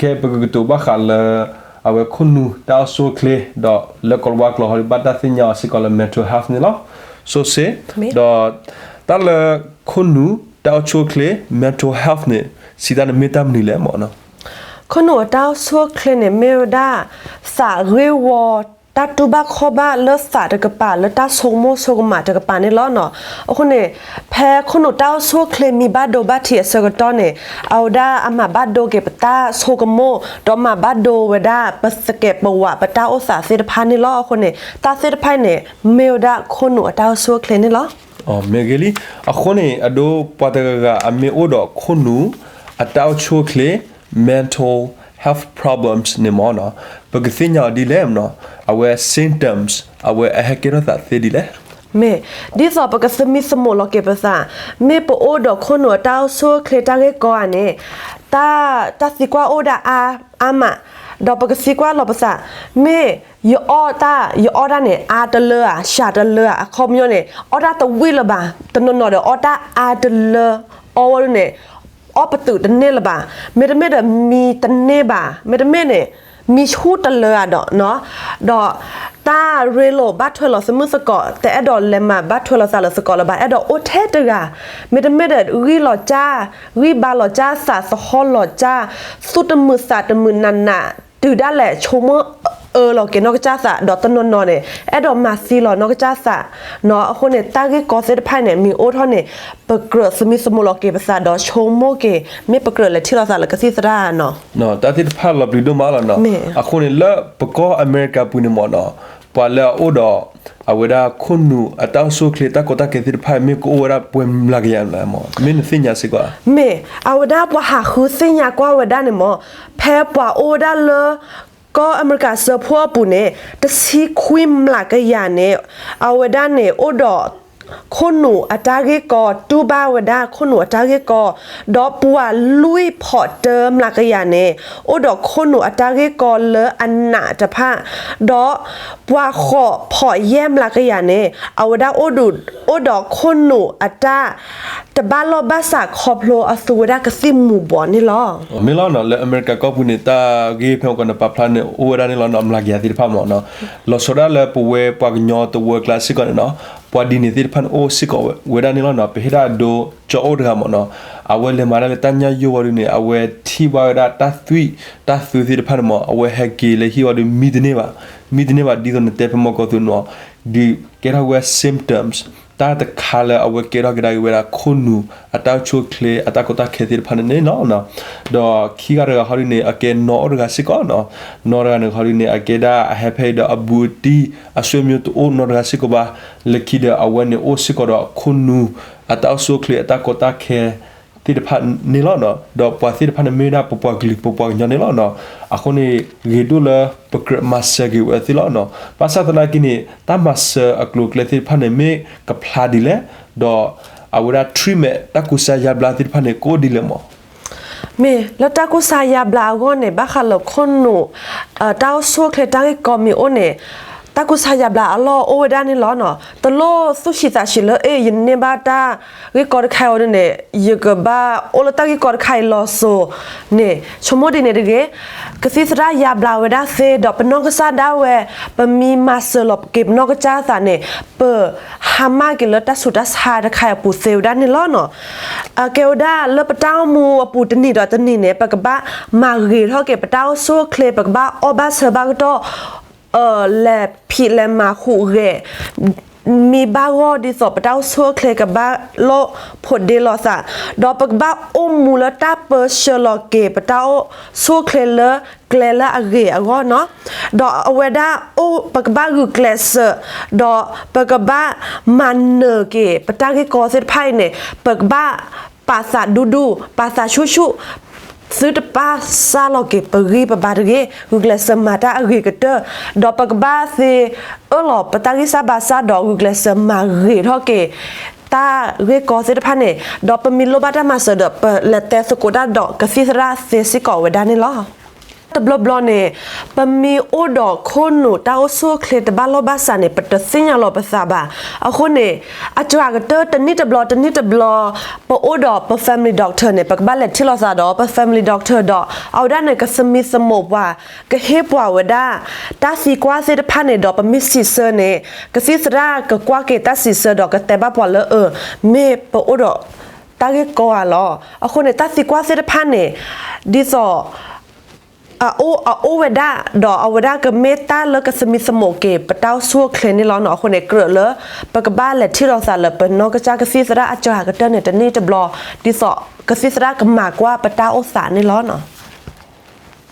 ခဲအံၤပကကတိၤဘၣ်ဃးလၢ အဝဲခိၣ်နူာ်တၢ်အိၣ်ဆူၣ်အိၣ်ချ့ ဒီးလၢကိးလဝါကျိာ်ဟီဒုး ဘၣ်တၢ်သ့ၣ်ညါအီၤစ့ၢ်ကီးလၢ mental health န့ၣ်လီၤ. ဆိစ့, ဒီး တၢ်လၢခိၣ်နူာ်တၢ်အိၣ်ဆူၣ်အိၣ်ချ့ mental health န့ၣ် စံးတၢ်န့ၣ်မ့ၢ်တၢ်မနုၤလဲၣ်မၢ်နီၤ. ခိၣ်နူာ်အတၢ်အိၣ်ဆူၣ်အိၣ်ချ့န့ၣ် မ့ၢ်ဝဲဒၣ် သးဂ့ၢ်ဝီ တၢ်တူၢ်ဘၣ်ခီၣ်ဘၣ်လၢသးတကပၤ လၢတၢ်ဆိကမိၣ်ဆိကမးတကပၤန့ၣ်လီၤ. အဃိန့ၣ် ဖဲခိၣ်နူာ်တၢ်အိၣ်ဆူၣ်အိၣ်ချ့မ့ၢ်ဘၣ်ဒိဘၣ်ထံးအဆၢကတီၢ်န့ၣ် အဝဲဒၣ်အမၤဘၣ်ဒိက့ၤပတၢ်ဆိကမိၣ် ဒီးမၤဘၣ်ဒိဝဲဒၣ်ပသကဲးပဝးပတၢ်အိၣ်သးသ့ၣ်တဖၣ်န့ၣ်လီၤ. အဃိန့ၣ် တၢ်သ့ၣ်တဖၣ်အံၤန့ၣ် မ့ၢ်ဝဲဒၣ်ခိၣ်နူာ်အတၢ်အိၣ်ဆူၣ်အိၣ်ချ့န့ၣ်လီၤ. မ့ၢ်ဂ့ၤလံ. အဃိန့ၣ် အဒိ ပှၤတဂၤဂၤအမ့ၢ်အိၣ်ဒီးခိၣ်နူာ်အတၢ်အိၣ်ဆူၣ်အိၣ်ချ့ mental health problems န့ၣ်မၢ်နီၤ, ပကသ့ၣ်ညါအီၤဒ်လဲၣ်မၢ်နီၤ, အဝဲ symptoms အဝဲအဟဲကဲထီၣ်သးသ့ဒ်လဲၣ်. မ့ၢ် ဒ်သိးပကသမံသမိးလီၤက့ၤပသး, မ့ၢ်ပအိၣ်ဒီးခိၣ်နူာ်အတၢ်အိၣ်ဆူၣ်အိၣ်ချ့တၢ်ဂ့ၢ်ကီဧါန့ၣ်, တၢ် တၢ်သံကွၢ်အိၣ်ဒၣ်အါ အါမး, ဒီးပကသံကွၢ်လီၤပသး, မ့ၢ်ယအီၣ်တၢ် ယအီၣ်တၢ်န့ၣ် အါတလၢဧါ စှၤတလၢဧါ, အခီပညီန့ၣ် အီၣ်တၢ်တဝံၣ်လၢၤဘၣ်, တနီၤနီၤဒီးအီၣ်တၢ်အါတလၢ, အီဝဲဒၣ်န့ၣ် အီၣ်ပသုးတန့ၢ်လၢၤဘၣ်, မ့တမ့ၢ်ဒီးမံတန့ၢ်ဘၣ်, မ့တမ့ၢ်န့ၣ် မံဆူၣ်တလၢဧါဒီး, ဒီးတၢ်ရ့လိာ်ဘၣ်ထွဲလီၤသးမုာ်သကိး တအဲၣ်ဒိးလဲၤမၤဘၣ်ထွဲလီၤသးလၢသကိးလၢၤဘၣ်, အဲၣ်ဒိးအိၣ်ထဲတဂၤ, မ့တမ့ၢ်ဒီးဂံၢ်လီၤကၢ်, ဂံၢ်ဘါလီၤကၢ်, သးသဟီၣ်လီၤကၢ်, သူၣ်တမုာ်သးတမုာ်နးနး, တုၤဒၣ်လဲာ်ဆိကမိၣ်အၢလီၤက့ၤနီၢ်ကစၢ်သး, ဒီးတနီၤနီၤန့ၣ် အဲၣ်ဒိးမၤသံလီၤနီၢ်ကစၢ်သး, အဃိန့ၣ် တၢ်ဂ့ၢ်ကီသ့ၣ်တဖၣ်န့ၣ် မ့ၢ်အိၣ်ထီၣ်န့ၣ် ပကြၢးသမံသမိးလီၤက့ၤပသးဒီးဆိကမိၣ်က့ၤ မ့ၢ်ပကြၢးလဲၤထံၣ်လိာ်သးလၢကသံၣ်သရၣ်နီၤ. တၢ်သ့ၣ်တဖၣ်လီၤပျံၤဒိၣ်မးလီၤနီၤ. အဃိန့ၣ် လၢပကီၢ်အမဲရကၤပူၤန့ၣ်မၢ်နီၤ, ပှၤလၢအအိၣ်ဒီး အဝဲဒၣ်ခိၣ်နူာ်အတၢ်အိၣ်ဆူၣ်အိၣ်ချ့တၢ်ကီတၢ်ခဲသ့ၣ်တဖၣ် မ့ၢ်ကအိၣ်ဝဲဒၣ်ပှဲၤမျးကယၤလဲၣ်မၢ်, မ့ၢ်နသ့ၣ်ညါစ့ၢ်ကီးဧါ. မ့ၢ် အဝဲဒၣ်ပှၤဟးဃုသ့ၣ်ညါကွၢ်ဝဲဒၣ်န့ၣ်မၢ်, ဖဲပှၤအိၣ်ဝဲဒၣ်လၢ ကီၢ်အမဲရကၤစၢဖှိၣ်အပူၤန့ၣ် တဆံခွံမျးကယၤန့ၣ် အဝဲဒၣ်န့ၣ်အိၣ်ဒီး ခိၣ်နူာ်အတၢ်ဂ့ၢ်ကီ တူၢ်ဘၣ်ဝဲဒၣ်ခိၣ်နူာ်အတၢ်ဂ့ၢ်ကီ, ဒီးပှၤလွံၢ်ဖီးတၢမျးကယၤန့ၣ် အိၣ်ဒီးခိၣ်နူာ်အတၢ်ဂ့ၢ်ကီလၢအနးတဖၣ်, ဒီးပှၤဃိးဖီးယဲၢ်မျးကယၤန့ၣ် အဝဲဒၣ်အိၣ်ဒီး အိၣ်ဒီးခိၣ်နူာ်အတၢ် တဘၣ်လီၢ်ဘၣ်စးခီဖျိအသူဝဲဒၣ်ကသံၣ်မူၤဘှီးန့ၣ်လီၤ. မ့ၢ်လီၤနီၤ, လၢအမဲရကၤကီၢ်ပူၤန့ၣ် တၢ်ဂ့ၢ်ဖဲမုၢ်ကီၢ်န့ၣ် ပာ်ဖျါန့ၣ် အိၣ်ဝဲဒၣ်န့ၣ်လီၤနီၤ, မျးကယၤသ့ၣ်တဖၣ်မၢ်နီၤ. လီၤဆီဒၣ်လၢပဝဲပှၤကညီတဝၢကျါစ့ၢ်ကီးန့ၣ်နီၤ, ပှၤဒ်န့ၣ်သ့ၣ်တဖၣ်န့ၣ် အိၣ်စ့ၢ်ကီးဝဲဒၣ်န့ၣ်လီၤနီၤ. ပဟ့ၣ်ဒၣ်ဒိကၠီအိၣ်တဂၤမၢ်နီၤ, အဝဲလဲၤမၤတၢ်လၢတၢ်ညၣ်ယိၣ်ဝံၤဒုန့ၣ် အဝဲထံၣ်ဘၣ်ဝဲဒၣ်တၢ်သွံၣ်တၢ်သုးသ့ၣ်တဖၣ်န့ၣ်မၢ်, အဝဲဟဲက့ၤလၢဟံၣ်ဝံၤဒု မံတန့ၢ်ဘၣ်, မံတန့ၢ်ဘၣ် ဒ်သိးနတဲဖဲမုၢ်ကီၢ်သုးနီၤ, ဒုးကဲထီၣ်ဝဲ symptoms တၢ်တခါလၢအဝဲကဲထီၣ်ကဒါက့ၤဝဲဒၣ်ခိၣ်နူာ်အတၢ်အိၣ်ဆူၣ်အိၣ်ချ့အတၢ်ကီတၢ်ခဲသ့ၣ်တဖၣ်န့ၣ်န့ၣ်လီၤ. ဒီးခံဂၤတဂၤဟီဒုန့ၣ် အကဲနီၢ်အိၣ်တဂၤစ့ၢ်ကီးနီၤ, နီၢ်တဂၤန့ၣ်ဟီဒုန့ၣ် အကဲဒၣ်အဟဲဖဲအံၤဒီးအဘူးအတံၢ် အဆွေမျိုး တအိၣ်နီတဂၤစ့ၢ်ကီးဘၣ်, လၢခံဒီးအဝဲန့ၣ်အိၣ်စ့ၢ်ကီးဒီးခိၣ်နူာ် အတၢ်အိၣ်ဆူၣ်အိၣ်ချ့အတၢ်ကီတၢ်ခဲ သ့ၣ်တဖၣ်န့ၣ်လီၤနီၤ. ဒီးပှၤသ့ၣ်တဖၣ်န့ၣ်မ့ၢ်ဝဲဒၣ်ပပှၤကလုာ်ပပှၤကညီန့ၣ်လီၤနီၤ. အဃိန့ၣ် ဂ့ၤဒိၣ်လၢပကြၢးမၤစၢၤက့ၤဝဲသ့ၣ်လီၤနီၤ. ဘၣ်ဆၣ်သနာ်က့န့ၣ် တၢ်မၤစၢၤအကျိၤအကျဲသ့ၣ်တဖၣ်န့ၣ် မ့ၢ်ကဖျါဒ်လဲၣ်, ဒီးအဝဲဒၣ် treatment တၢ်ကူစါယါဘျါသ့ၣ်တဖၣ်န့ၣ် ကအိၣ်ဒ်လဲၣ်မး. မ့ၢ်လၢတၢ်ကူစါယါဘျါအဂီၢ်န့ၣ် ဘၣ်ဃးလၢခိၣ်နူာ် တၢ်အိၣ်ဆူၣ်အိၣ်ချ့တၢ်ဂ့ၢ်ကီမ့ၢ်အိၣ်န့ၣ် တၢ်ကူစါယါဘျါအလီၢ်အိၣ်ဝဲဒၣ်န့ၣ်လီၤနီၤ. တလိၣ်သူၣ်ဆံးသးဆံးလၢ အ့ၣ် ယန့ၢ်ဘၣ်တၢ်ဂ့ၢ်ကီတခါအံၤအီၤဒ်န့ၣ် ယကဘၣ်အိၣ်လၢတၢ်ဂ့ၢ်ကီတခါအံၤလီၤစိၤန့ၣ် ဆိကမိၣ်ဒ်န့ၣ်တဂ့ၤ. ကသံၣ်သရၣ်ယါဘျါဝဲဒၣ်သ့ ဒီးပနီၢ်ကစၢ်ဒၣ်ဝဲ ပမ့ၢ်မၤစၢၤလီၤက့ၤပနီၢ်ကစၢ်သးန့ၣ် ပဟါမၢ်က့ၤလၢတၢ်ဆူးတၢ်ဆါတခါအံၤအပူၤသ့ဝဲဒၣ်န့ၣ်လီၤနီၤ. အကဲဝဲဒၣ်လၢပတၢ်အိၣ်မူအပူၤတနံၤဒီးတနံၤန့ၣ် ပကဘၣ်မၤဂ့ၤထီၣ်က့ၤပတၢ်အိၣ်ဆူၣ်အိၣ်ချ့ ပကဘၣ်အီၣ်ဘၣ်ဆၢဘၣ်ကတီၢ် လဲၤဖံးလဲၤမၤဟူးဂဲၤ မ့ၢ်ဘၣ်ဂီၢ်ဒ်သိး ပတၢ်အိၣ်ဆူၣ်အိၣ်ချ့ကဘၣ်လီၢ်ဖိးဒ့လီၤသး, ဒီးပကဘၣ်အိၣ်မူလၢတၢ်ပၢဆှၢလီၤက့ၤ ပတၢ်အိၣ်ဆူၣ်အိၣ်ချ့လၢကျဲလၢအဂ့ၤအဂီၢ်နီၤ. ဒီးအဝဲဒၣ်အိၣ် ပကဘၣ်ဂုာ်ကျဲးစၢး, ဒီးပကဘၣ်မၤနၢၤက့ၤ ပတၢ်ဂ့ၢ်ကီသ့ၣ်တဖၣ်အံၤန့ၣ် ပကဘၣ်ပာ်သးဒူဒူ ပာ်သးဆူၣ်ဆူၣ် သုတပာ်စၢ်လီၤက့ၤပဂံၢ်ပဘါတဂ့ၤ, ဂုာ်ကျဲးစၢးမၤတၢ်အဂ့ၤကတၢၢ်, ဒီးပကဘၣ်သ့အၢၣ်လီၤပတၢ်ဂံၢ်စၢ်ဘါစၢ် ဒီးဂုာ်ကျဲးစၢးမၤဂ့ၤထီၣ်က့ၤ တၢ်ဂ့ၢ်ကီသ့ၣ်တဖၣ်န့ၣ်, ဒီးပမ့ၢ်လိၣ်ဘၣ်တၢ်မၤစၢၤဒီး ပလဲၤတဲသကိးတၢ်ဒီးကသံၣ်သရၣ်သ့စ့ၢ်ကီးဝဲဒၣ်န့ၣ်လီၤ. တဘျီဘျီန့ၣ် ပမ့ၢ်အိၣ်ဒီးခိၣ်နူာ်တၢ်အိၣ်ဆူၣ်အိၣ်ချ့တဘၣ်လိာ်ဘၣ်စးန့ၣ် ပတသ့ၣ်ညါလီၤပသးဘၣ်. အဃိန့ၣ် အစှၤကတၢၢ်တနံၣ်တဘျီ တနံၣ်တဘျီ ပအိၣ်ဒီးပ family doctor န့ၣ် ပကဘၣ်လဲၤထံၣ်လိာ်သးဒီးပ family doctor ဒီး အဝဲဒၣ်န့ၣ် ကသမံသမိးပှၤ ကဟ့ၣ်ပှၤဝဲဒၣ် တၢ်သံကွၢ်သ့ၣ်တဖၣ်န့ၣ်ဒီး ပမ့ၢ်စံးဆၢန့ၣ် ကသံၣ်သရၣ်ကကွၢ်က့ၤတၢ်စံးဆၢဒီး ကတဲဘၣ်ပှၤလၢအ မ့ၢ်ပအိၣ်ဒီး တၢ်ဂ့ၢ်ကီဧါလီၤ. အဃိန့ၣ် တၢ်သံကွၢ်သ့ၣ်တဖၣ်န့ၣ် ဒ်သိး အအိၣ်အအိၣ်ဝဲဒၣ် ဒီးအဝဲဒၣ်ကမ့ၢ်တၢ်လၢကသမံသမိးက့ၤ ပတၢ်အိၣ်ဆူၣ်အိၣ်ချ့န့ၣ်လီၤနီၤ. အဃိန့ၣ် ကြၢးလၢ ပကဘၣ်လဲၤထံၣ်လိာ်သးလၢပနီၢ်ကစၢ်ကသံၣ်သရၣ်အစှၤကတၢၢ်န့ၣ် တနံၣ်တဘျီ ဒ်သိးကသံၣ်သရၣ်ကမၤကွၢ်ပတၢ်အိၣ်သးန့ၣ်လီၤ.